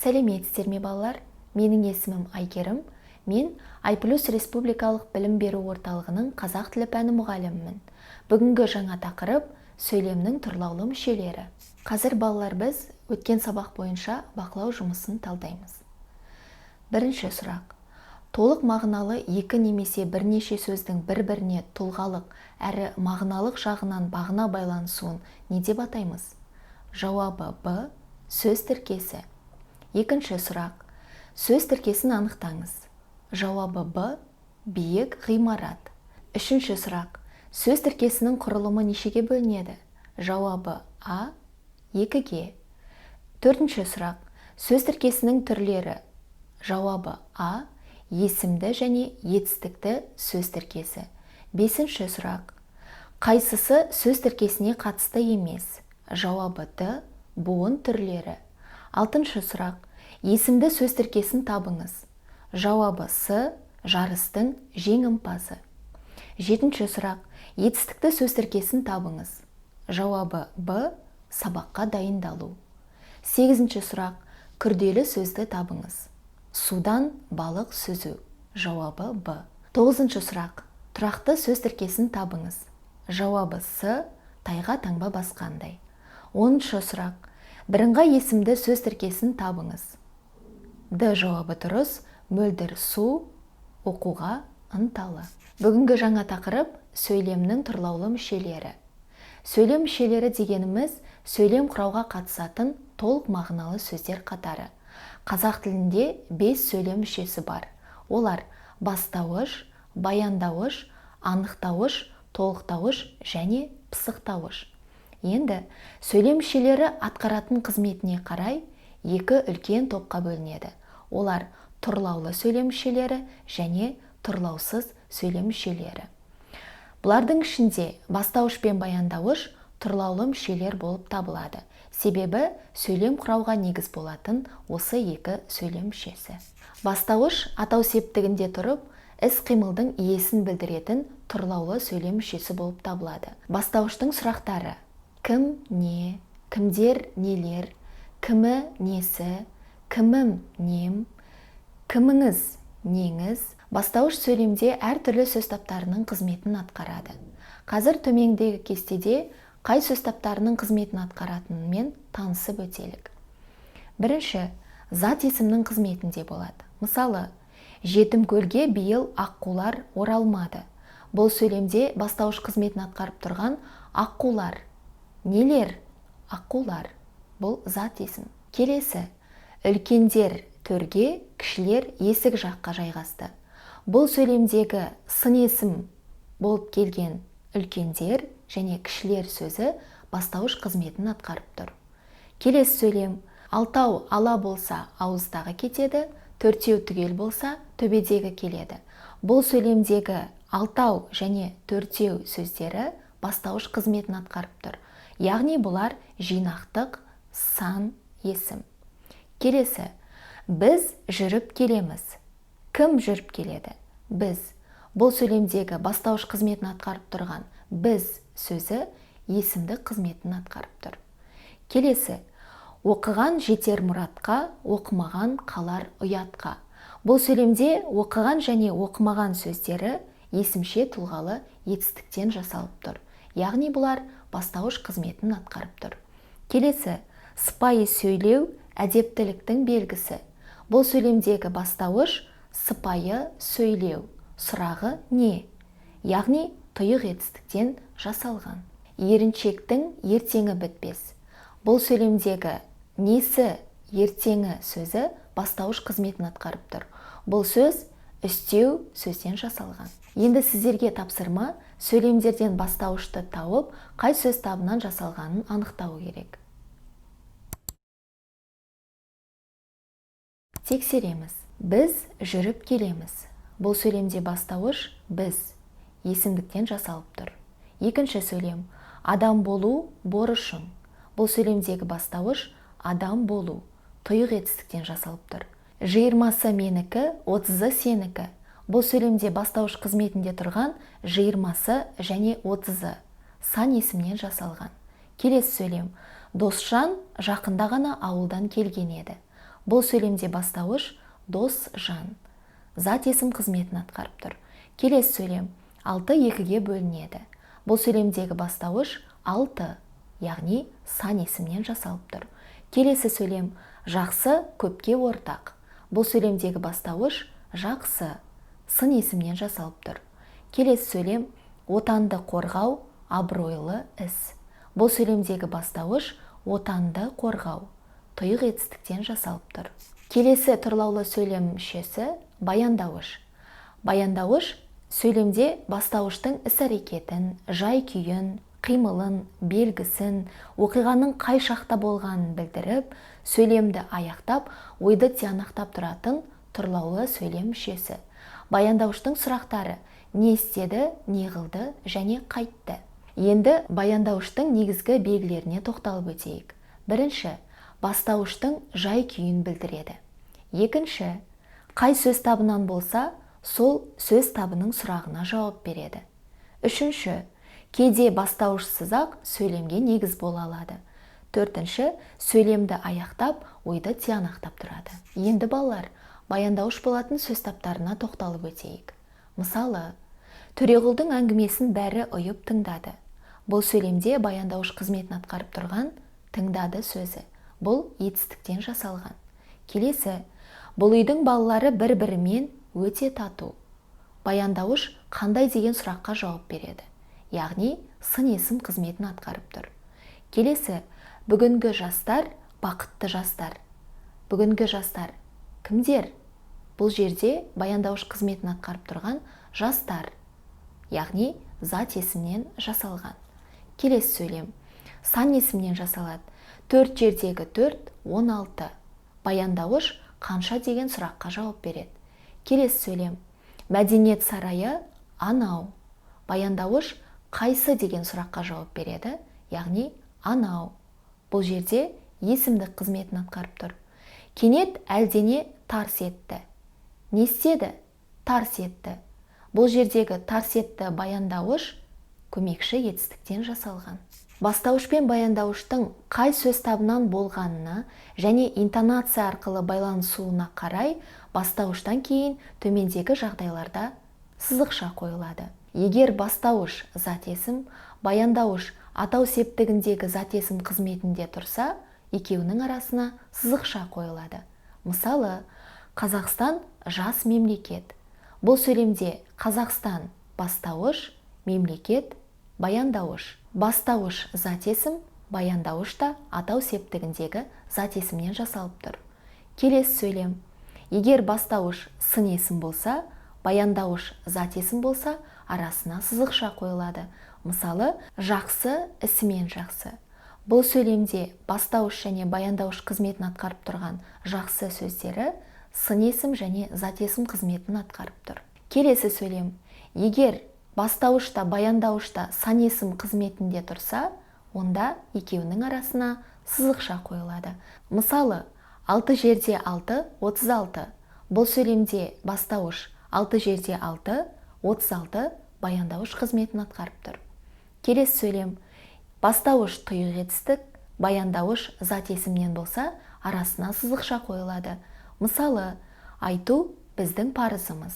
Сәлеметсіздер ме, балалар? Менің есімім Айгерім. Мен Ай-Плюс республикалық білім беру орталығының қазақ тілі пәні мұғалімімін. Бүгінгі жаңа тақырып сөйлемнің тұрлаулы мүшелері. Қазір, балалар, біз өткен сабақ бойынша бақылау жұмысын талдаймыз. Бірінші сұрақ. Толық мағыналы екі немесе бірнеше сөздің бір-біріне тұлғалық әрі мағыналық жағынан бағына байланысуын не деп атаймыз? Жауабы Б. Сөз тіркесі. Екінші сұрақ. Сөз тіркесін анықтаңыз. Жауабы Б. Биік ғимарат. Үшінші сұрақ. Сөз тіркесінің құрылымы нешеге бөлінеді? Жауабы А. Екіге. Төртінші сұрақ. Сөз тіркесінің түрлері. Жауабы А. Есімді және етістікті сөз тіркесі. Бесінші сұрақ. Қайсысы сөз тіркесіне қатысты емес? Жауабы Д. Буын түрлері. Алтыншы сұрақ. Есімді сөз тіркесін табыңыз. Жауабы С. Жарыстың жеңімпазы. Жетінші сұрақ. Етістікті сөз тіркесін табыңыз. Жауабы Б. Сабаққа дайындалу. Сегізінші сұрақ. Күрделі сөзді табыңыз. Судан балық сүзу. Жауабы Б. Тоғызыншы сұрақ. Тұрақты сөз тіркесін табыңыз. Жауабы С. Тайға таңба басқандай. Оныншы сұрақ. Бірыңғай есімді сөз тіркесін табыңыз. Д жауабы дұрыс. Мөлдір су, оқуға ынталы. Бүгінгі жаңа тақырып сөйлемнің тұрлаулы мүшелері. Сөйлем мүшелері дегеніміз сөйлем құрауға қатысатын толық мағыналы сөздер қатары. Қазақ тілінде 5 сөйлем мүшесі бар. Олар бастауыш, баяндауыш, анықтауыш, толықтауыш және пысықтауыш. Енді сөйлем мүшелері атқаратын қызметіне қарай екі үлкен топқа бөлінеді. Олар тұрлаулы сөйлем мүшелері және тұрлаусыз сөйлем мүшелері. Бұлардың ішінде бастауыш пен баяндауыш тұрлаулы мүшелер болып табылады. Себебі сөйлем құрауға негіз болатын осы екі сөйлем мүшесі. Бастауыш атау септігінде тұрып, іс-қимылдың иесін білдіретін тұрлаулы сөйлем мүшесі болып табылады. Бастауыштың сұрақтары: кім, не, кімдер, нелер, кімі, несі, кімім, нем, кіміңіз, неңіз. Бастауыш сөйлемде әртүрлі сөз таптарының қызметін атқарады. Қазір төмендегі кестеде қай сөз таптарының қызметін атқаратынымен танысып өтелік. Бірінші, зат есімнің қызметінде болады. Мысалы, жетім көлге биыл аққулар оралмады. Бұл сөйлемде бастауыш қызметін атқарып тұрған аққулар. Нелер? Аққулар. Бұл зат есім. Келесі, үлкендер төрге, кішілер есік жаққа жайғасты. Бұл сөйлемдегі сын есім болып келген үлкендер және кішілер сөзі бастауыш қызметін атқарып тұр. Келесі сөйлем, алтау ала болса ауыздағы кетеді, төртеу түгел болса төбедегі келеді. Бұл сөйлемдегі алтау және төртеу сөздері бастауыш қызметін атқарып тұр. Яғни бұлар жинақтық сан есім. Келесі, біз жүріп келеміз. Кім жүріп келеді? Біз. Бұл сөйлемдегі бастауыш қызметін атқарып тұрған біз сөзі есімдік қызметін атқарып тұр. Келесі, оқыған жетер мұратқа, оқымаған қалар ұятқа. Бұл сөйлемде оқыған және оқымаған сөздері есімше тұлғалы етістіктен жасалып тұр. Яғни бұлар бастауыш қызметін атқарып тұр. Келесі, сыпайы сөйлеу әдептіліктің белгісі. Бұл сөйлемдегі бастауыш сыпайы сөйлеу. Сұрағы не? Яғни тұйық етістіктен жасалған. Еріншектің ертеңі бітпес. Бұл сөйлемдегі несі ертеңі сөзі бастауыш қызметін атқарып тұр. Бұл сөз үстеу сөзден жасалған. Енді сіздерге тапсырма сөйлемдерден бастауышты тауып, қай сөз табынан жасалғанын анықтау керек. Тексереміз. Біз жүріп келеміз. Бұл сөйлемде бастауыш біз есімдіктен жасалып тұр. Екінші сөйлем, адам болу борышың. Бұл сөйлемдегі бастауыш адам болу тұйық етістіктен жасалып тұр. 20-сы менікі, 30-ы сенікі. Бұл сөйлемде бастауыш қызметінде тұрған 20-сы және 30-ы сан есімнен жасалған. Келесі сөйлем, Досжан жақында ғана ауылдан келген еді. Бұл сөйлемде бастауыш дос жан зат есім қызметін атқарып тұр. Келесі сөйлем 6 2-ге бөлінеді. Бұл сөйлемдегі бастауыш 6, яғни сан есімнен жасалып тұр. Келесі сөйлем жақсы көпке ортақ. Бұл сөйлемдегі бастауыш жақсы, сын есімнен жасалып тұр. Келесі сөйлем отанды қорғау абыройлы іс. Бұл сөйлемдегі бастауыш отанды қорғау, тұйық етістіктен жасалып тұр. Келесі тұрлаулы сөйлем мүшесі баяндауыш. Баяндауыш сөйлемде бастауыштың іс-әрекетін, жай-күйін, қимылын, белгісін, оқиғаның қай шақта болғанын білдіріп, сөйлемді аяқтап, ойды тиянақтап тұратын тұрлаулы сөйлем мүшесі. Баяндауыштың сұрақтары не істеді, не қылды және қайтты. Енді баяндауыштың негізгі белгілеріне тоқталып өтейік. Бірінші, бастауыштың жай-күйін білдіреді. Екінші, қай сөз табынан болса, сол сөз табының сұрағына жауап береді. Үшінші, кейде бастауышсыз-ақ сөйлемге негіз бола алады. Төртінші, сөйлемді аяқтап, ойды тиянақтап тұрады. Енді балалар, баяндауыш болатын сөз таптарына тоқталып өтейік. Мысалы, Төреғұлдың әңгімесін бәрі ұйып тыңдады. Бұл сөйлемде баяндауыш қызметін атқарып тұрған тыңдады сөзі. Бұл етістіктен жасалған. Келесі, бұл үйдің балалары бір-бірімен өте тату. Баяндауыш қандай деген сұраққа жауап береді. Яғни сын есім қызметін атқарып тұр. Келесі, бүгінгі жастар бақытты жастар. Бүгінгі жастар кімдер? Бұл жерде баяндауыш қызметін атқарып тұрған жастар, яғни зат есімнен жасалған. Келесі сөйлем сан есімнен жасалады. 4 жердегі 4, 16. Баяндауыш қанша деген сұраққа жауап береді. Келесі сөйлем мәдениет сарайы анау. Баяндауыш қайсы деген сұраққа жауап береді, яғни анау. Бұл жерде есімдік қызметін атқарып тұр. Кенет әлдене тарс етті. Не істеді? Тарс етті. Бұл жердегі тарс етті баяндауыш көмекші етістіктен жасалған. Бастауыш пен баяндауыштың қай сөз табынан болғанына және интонация арқылы байланысуына қарай бастауыштан кейін төмендегі жағдайларда сызықша қойылады. Егер бастауыш зат есім, баяндауыш атау септігіндегі зат есім қызметінде тұрса, екеуінің арасына сызықша қойылады. Мысалы, Қазақстан жас мемлекет. Бұл сөйлемде Қазақстан бастауыш, мемлекет баяндауыш. Бастауыш зат есім, баяндауыш та атау септігіндегі зат есімнен жасалып тұр. Келесі сөйлем. Егер бастауыш сын есім болса, баяндауыш зат есім болса, арасына сызықша қойылады. Мысалы, жақсы ісімен жақсы. Бұл сөйлемде бастауыш және баяндауыш қызметін атқарып тұрған жақсы сөздері сын есім және зат есім қызметін атқарып тұр. Келесі сөйлем. Егер бастауыш та баяндауыш та сан есім қызметінде тұрса, онда екеуінің арасына сызықша қойылады. Мысалы, 6 жерде 6, 36. Бұл сөйлемде бастауыш 6 жерде 6, 36 баяндауыш қызметін атқарып тұр. Келесі сөйлем. Бастауыш тұйық етістік, баяндауыш зат есімнен болса, арасына сызықша қойылады. Мысалы, айту біздің парызымыз.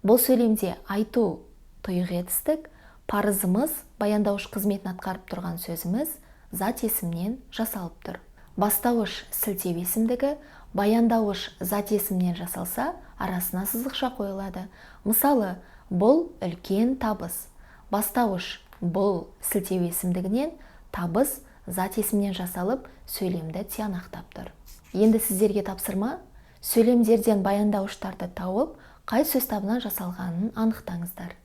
Бұл сөйлемде айту тұйық етістік, парызымыз баяндауыш қызметін атқарып тұрған сөзіміз зат есімнен жасалып тұр. Бастауыш сілтеу есімдігі, баяндауыш зат есімнен жасалса, арасына сызықша қойылады. Мысалы, бұл үлкен табыс. Бастауыш бұл сілтеу есімдігінен, табыс зат есімнен жасалып, сөйлемді тиянақтап тұр. Енді сіздерге тапсырма, сөйлемдерден баяндауыштарды тауып, қай сөз табынан жасалғанын анықтаңыздар.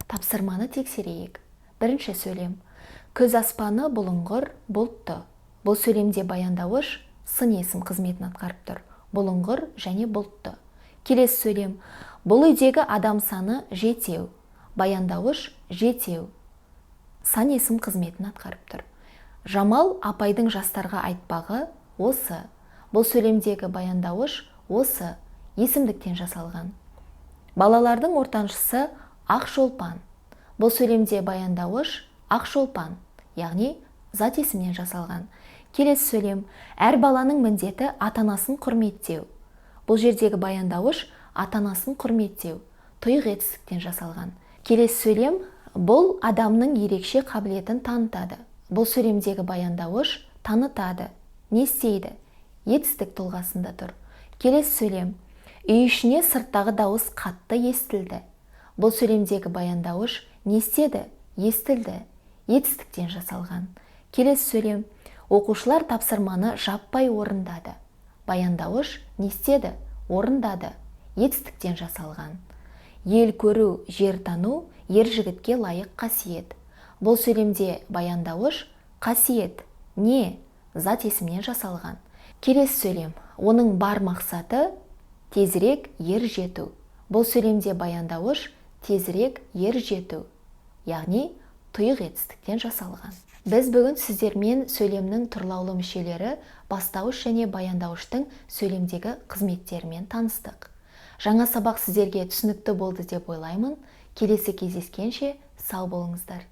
Тапсырманы тексерейік. Бірінші сөйлем. Күз аспаны бұлыңғыр бұлтты. Бұл сөйлемде баяндауыш сын есім қызметін атқарып тұр. Бұлыңғыр және бұлтты. Келесі сөйлем. Бұл үйдегі адам саны 7. Баяндауыш 7. Сан есім қызметін атқарып тұр. Жамал апайдың жастарға айтпағы осы. Бұл сөйлемдегі баяндауыш осы есімдіктен жасалған. Балалардың ортаншысы Ақшолпан. Бұл сөйлемде баяндауыш Ақшолпан, яғни зат есімнен жасалған. Келесі сөйлем: әр баланың міндеті ата-анасын құрметтеу. Бұл жердегі баяндауыш ата-анасын құрметтеу, тұйық етістіктен жасалған. Келесі сөйлем: бұл адамның ерекше қабілетін танытады. Бұл сөйлемдегі баяндауыш танытады не істейді? Етістік тұлғасында тұр. Келесі сөйлем: үй ішіне сырттағы дауыс қатты естілді. Бұл сөйлемдегі баяндауыш не істеді? Естілді, етістіктен жасалған. Келесі сөйлем: оқушылар тапсырманы жаппай орындады. Баяндауыш не істеді? Орындады, етістіктен жасалған. Ел көру, жер тану ер жігітке лайық қасиет. Бұл сөйлемде баяндауыш қасиет не? Зат есімнен жасалған. Келесі сөйлем: оның бар мақсаты тезірек ер жету. Бұл сөйлемде баяндауыш тезірек ер жету, яғни тұйық етістіктен жасалған. Біз бүгін сіздермен сөйлемнің тұрлаулы мүшелері бастауыш және баяндауыштың сөйлемдегі қызметтерімен таныстық. Жаңа сабақ сіздерге түсінікті болды деп ойлаймын. Келесі кездескенше сау болыңыздар.